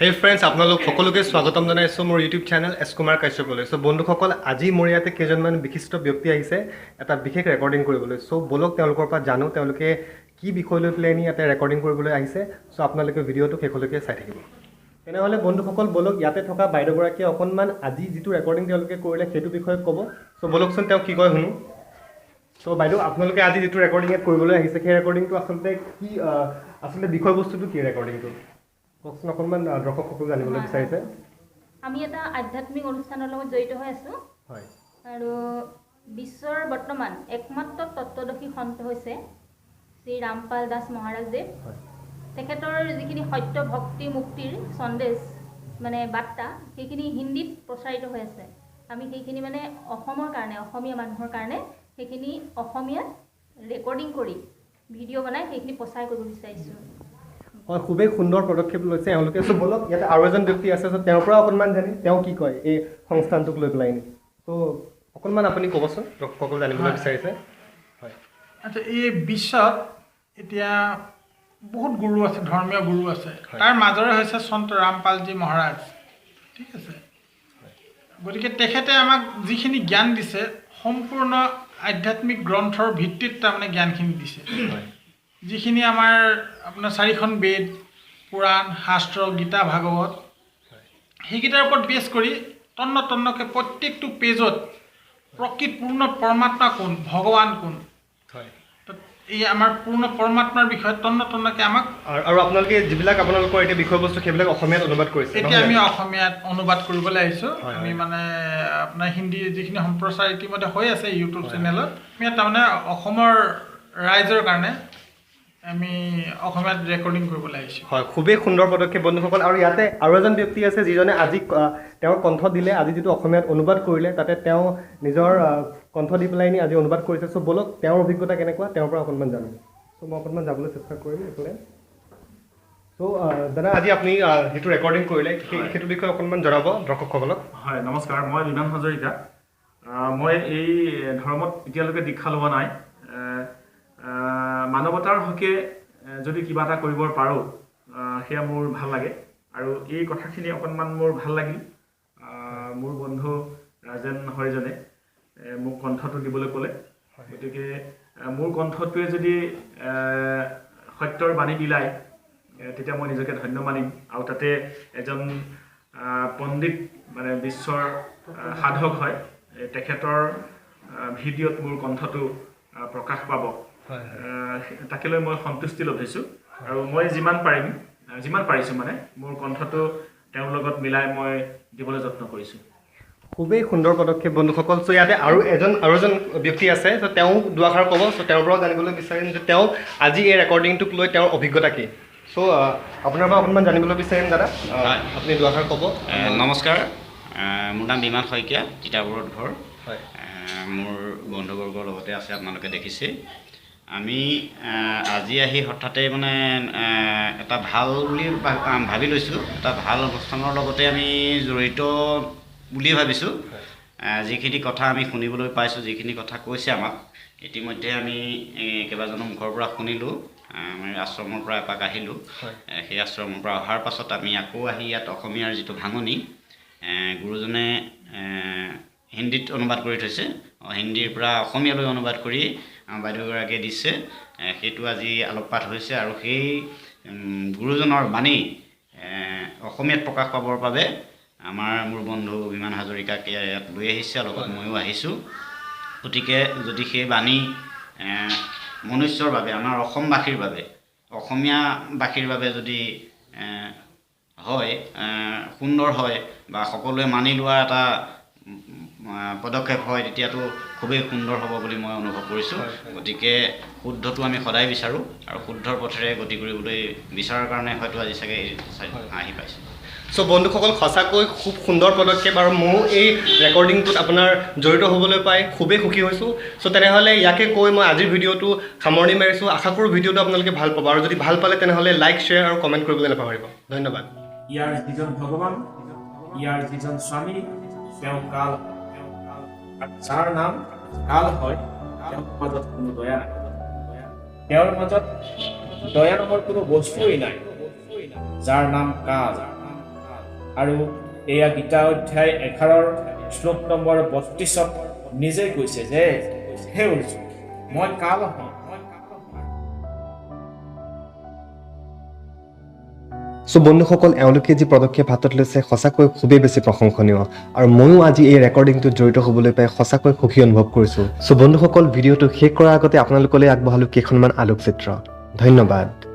হেই friends, আপোনালোক সকলোকে স্বাগতম জনাইছোঁ মোৰ ইউটিউব চেনেল এছ কুমাৰ কাশ্যপলৈ। চ' বন্ধুসকল, আজি মোৰ ইয়াতে কেইজনমান বিশিষ্ট ব্যক্তি আহিছে এটা বিশেষ ৰেকৰ্ডিং কৰিবলৈ। চ' ব'লক, তেওঁলোকৰ পৰা জানো তেওঁলোকে কি বিষয় লৈ পেলাই নি ইয়াতে ৰেকৰ্ডিং কৰিবলৈ আহিছে। চ' আপোনালোকে ভিডিঅ'টো শেষলৈকে চাই থাকিব। তেনেহ'লে বন্ধুসকল, ব'লক, ইয়াতে থকা বাইদেউগৰাকীয়ে অকণমান আজি যিটো ৰেকৰ্ডিং তেওঁলোকে কৰিলে সেইটো বিষয়ে ক'ব। চ' ব'লকচোন, তেওঁ কি কয় শুনো। চ' বাইদেউ, আপোনালোকে আজি যিটো ৰেকৰ্ডিং ইয়াত কৰিবলৈ আহিছে, সেই ৰেকৰ্ডিংটো আচলতে কি, আচলতে বিষয়বস্তুটো কি ৰেকৰ্ডিংটো কওকচোন অকণমান, দৰ্শকসকলে জানিবলৈ বিচাৰিছে। আমি এটা আধ্যাত্মিক অনুষ্ঠানৰ লগত জড়িত হৈ আছোঁ আৰু বিশ্বৰ বৰ্তমান একমাত্ৰ তত্ত্বদৰ্শী সন্ত হৈছে শ্ৰী ৰামপাল দাস মহাৰাজদেৱ। তেখেতৰ যিখিনি সত্য ভক্তি মুক্তিৰ সন্দেশ, মানে বাৰ্তা, সেইখিনি হিন্দীত প্ৰচাৰিত হৈ আছে। আমি সেইখিনি মানে অসমৰ কাৰণে, অসমীয়া মানুহৰ কাৰণে সেইখিনি অসমীয়াত ৰেকৰ্ডিং কৰি ভিডিঅ' বনাই সেইখিনি প্ৰচাৰ কৰিব বিচাৰিছোঁ। হয়, খুবেই সুন্দৰ পদক্ষেপ লৈছে এওঁলোকে। চ' ব'লক, ইয়াতে আৰু এজন ব্যক্তি আছে। চ' তেওঁৰ পৰা অকণমান জানি তেওঁ কি কয় এই সংস্থানটোক লৈ পেলাই নি। চ' অকণমান আপুনি ক'বচোন, দৰ্শকসকলে জানিবলৈ বিচাৰিছে। হয়। আচ্ছা, এই বিশ্বত এতিয়া বহুত গুৰু আছে, ধৰ্মীয় গুৰু আছে। তাৰ মাজৰে হৈছে সন্ত ৰামপালজী মহাৰাজ, ঠিক আছে। গতিকে তেখেতে আমাক যিখিনি জ্ঞান দিছে, সম্পূৰ্ণ আধ্যাত্মিক গ্ৰন্থৰ ভিত্তিত তাৰমানে জ্ঞানখিনি দিছে। যিখিনি আমাৰ আপোনাৰ চাৰিখন বেদ, পুৰাণ, শাস্ত্ৰ, গীতা, ভাগৱত, সেইকেইটাৰ ওপৰত বেছ কৰি তন্ন তন্নকৈ প্ৰত্যেকটো পেজত প্ৰকৃত পূৰ্ণ পৰমাত্মা কোন, ভগৱান কোন, তো এই আমাৰ পূৰ্ণ পৰমাত্মাৰ বিষয়ে তন্ন তন্নকৈ আমাক আৰু আপোনালোকে যিবিলাক আপোনালোকৰ এতিয়া বিষয়বস্তু, সেইবিলাক অসমীয়াত অনুবাদ কৰিছে, এতিয়া নহয় আমি জানো? অসমীয়াত অনুবাদ কৰিবলৈ আহিছোঁ। আমি মানে আপোনাৰ হিন্দী যিখিনি সম্প্ৰচাৰ ইতিমধ্যে হৈ আছে ইউটিউব চেনেলত, আমি ইয়াত তাৰমানে অসমৰ ৰাইজৰ কাৰণে আমি অসমীয়াত ৰেকৰ্ডিং কৰিবলৈ আহিছোঁ। হয়, খুবেই সুন্দৰ পদক্ষেপ বন্ধুসকল। আৰু ইয়াতে আৰু এজন ব্যক্তি আছে যিজনে আজি তেওঁৰ কণ্ঠ দিলে, আজি যিটো অসমীয়াত অনুবাদ কৰিলে তাতে তেওঁ নিজৰ কণ্ঠ দি পেলাই নি আজি অনুবাদ কৰিছে। চ' ব'লক, তেওঁৰ অভিজ্ঞতা কেনেকুৱা তেওঁৰ পৰা অকণমান জানো। চ' মই অকণমান যাবলৈ চেষ্টা কৰিম এইফালে। চ' দাদা, আজি আপুনি যিটো ৰেকৰ্ডিং কৰিলে সেইটো বিষয়ে অকণমান জনাব দৰ্শকসকলক। হয়, নমস্কাৰ, মই বিমান হাজৰিকা। মই এই ধৰ্মত এতিয়ালৈকে দীক্ষা লোৱা নাই। মানৱতাৰ হকে যদি কিবা এটা কৰিব পাৰোঁ, সেয়া মোৰ ভাল লাগে আৰু এই কথাখিনি অকণমান মোৰ ভাল লাগিল। মোৰ বন্ধু ৰাজেন হৰিজনে মোক কণ্ঠটো দিবলৈ ক'লে। গতিকে মোৰ কণ্ঠটোৱে যদি সত্যৰ বাণী বিলায়, তেতিয়া মই নিজকে ধন্য মানিম। আৰু তাতে এজন পণ্ডিত, মানে বিশ্বৰ সাধক হয়, তেখেতৰ ভিডিঅ'ত মোৰ কণ্ঠটো প্ৰকাশ পাব, তাকে লৈ মই সন্তুষ্টি লভিছোঁ। আৰু মই যিমান পাৰিম, যিমান পাৰিছোঁ, মানে মোৰ কণ্ঠটো তেওঁৰ লগত মিলাই মই দিবলৈ যত্ন কৰিছোঁ। খুবেই সুন্দৰ পদক্ষেপ বন্ধুসকল। চ' ইয়াতে আৰু এজন ব্যক্তি আছে। চ' তেওঁ দুআষাৰ ক'ব। চ' তেওঁৰ পৰাও জানিবলৈ বিচাৰিম যে তেওঁ আজি এই ৰেকৰ্ডিংটোক লৈ তেওঁৰ অভিজ্ঞতা কি। চ' আপোনাৰ পৰা অকণমান জানিবলৈ বিচাৰিম দাদা, আপুনি দুআষাৰ ক'ব। নমস্কাৰ, মোৰ নাম বিমান শইকীয়া, তিতাবৰত ঘৰ। মোৰ বন্ধুবৰ্গৰ লগতে আছে, আপোনালোকে দেখিছে। আমি আজি আহি হঠাতে মানে এটা ভাল বুলি ভাবি লৈছোঁ, এটা ভাল অনুষ্ঠানৰ লগতে আমি জড়িত বুলিয়ে ভাবিছোঁ। যিখিনি কথা আমি শুনিবলৈ পাইছোঁ, যিখিনি কথা কৈছে আমাক, ইতিমধ্যে আমি কেইবাজনৰ মুখৰ পৰা শুনিলোঁ। আমি আশ্ৰমৰ পৰা এপাক আহিলোঁ। সেই আশ্ৰমৰ পৰা অহাৰ পাছত আমি আকৌ আহি ইয়াত অসমীয়াৰ যিটো ভাঙনি, গুৰুজনে হিন্দীত অনুবাদ কৰি থৈছে, হিন্দীৰ পৰা অসমীয়ালৈ অনুবাদ কৰি আমাৰ বাইদেউগৰাকীয়ে দিছে, সেইটো আজি আলোকপাত হৈছে। আৰু সেই গুৰুজনৰ বাণী অসমীয়াত প্ৰকাশ পাবৰ বাবে আমাৰ মোৰ বন্ধু বিমান হাজৰিকাক ইয়াত লৈ আহিছে, লগত ময়ো আহিছোঁ। গতিকে যদি সেই বাণী মনুষ্যৰ বাবে, আমাৰ অসমবাসীৰ বাবে, অসমীয়াবাসীৰ বাবে যদি হয়, সুন্দৰ হয় বা সকলোৱে মানি লোৱা এটা পদক্ষেপ হয়, তেতিয়াতো খুবেই সুন্দৰ হ'ব বুলি মই অনুভৱ কৰিছোঁ। গতিকে শুদ্ধটো আমি সদায় বিচাৰোঁ আৰু শুদ্ধৰ পথেৰে গতি কৰিবলৈ বিচৰাৰ কাৰণে হয়তো আজি চাগে এই আহি পাইছোঁ। চ' বন্ধুসকল, সঁচাকৈ খুব সুন্দৰ পদক্ষেপ আৰু ময়ো এই ৰেকৰ্ডিংটোত আপোনাৰ জড়িত হ'বলৈ পাই খুবেই সুখী হৈছোঁ। চ' তেনেহ'লে ইয়াকে কৈ মই আজিৰ ভিডিঅ'টো সামৰণি মাৰিছোঁ। আশা কৰোঁ ভিডিঅ'টো আপোনালোকে ভাল পাব আৰু যদি ভাল পালে তেনেহ'লে লাইক, শ্বেয়াৰ আৰু কমেণ্ট কৰিবলৈ নাপাহৰিব। ধন্যবাদ। ইয়াৰ যিজন ভগৱান, ইয়াৰ যিজন স্বামী, তেওঁ কাল। যাৰ নাম কাল হয়, তেওঁৰ মাজত কোনো দয়া নাই। তেওঁৰ মাজত দয়া নামৰ কোনো বস্তুৱেই নাই। যাৰ নাম কাল। আৰু এয়া গীতা অধ্যায় 11ৰ শ্লোক নম্বৰ 32ত নিজেই কৈছে যে হে অৰ্জুন, মই কাল হওঁ। চ' বন্ধুসকল, এওঁলোকে যি পদক্ষেপ হাতত লৈছে সঁচাকৈ খুবেই বেছি প্ৰশংসনীয় আৰু ময়ো আজি এই ৰেকৰ্ডিংটোত জড়িত হ'বলৈ পাই সঁচাকৈ সুখী অনুভৱ কৰিছোঁ। চ' বন্ধুসকল, ভিডিঅ'টো শেষ কৰাৰ আগতে আপোনালোকলৈ আগবঢ়ালোঁ কেইখনমান আলোকচিত্ৰ। ধন্যবাদ।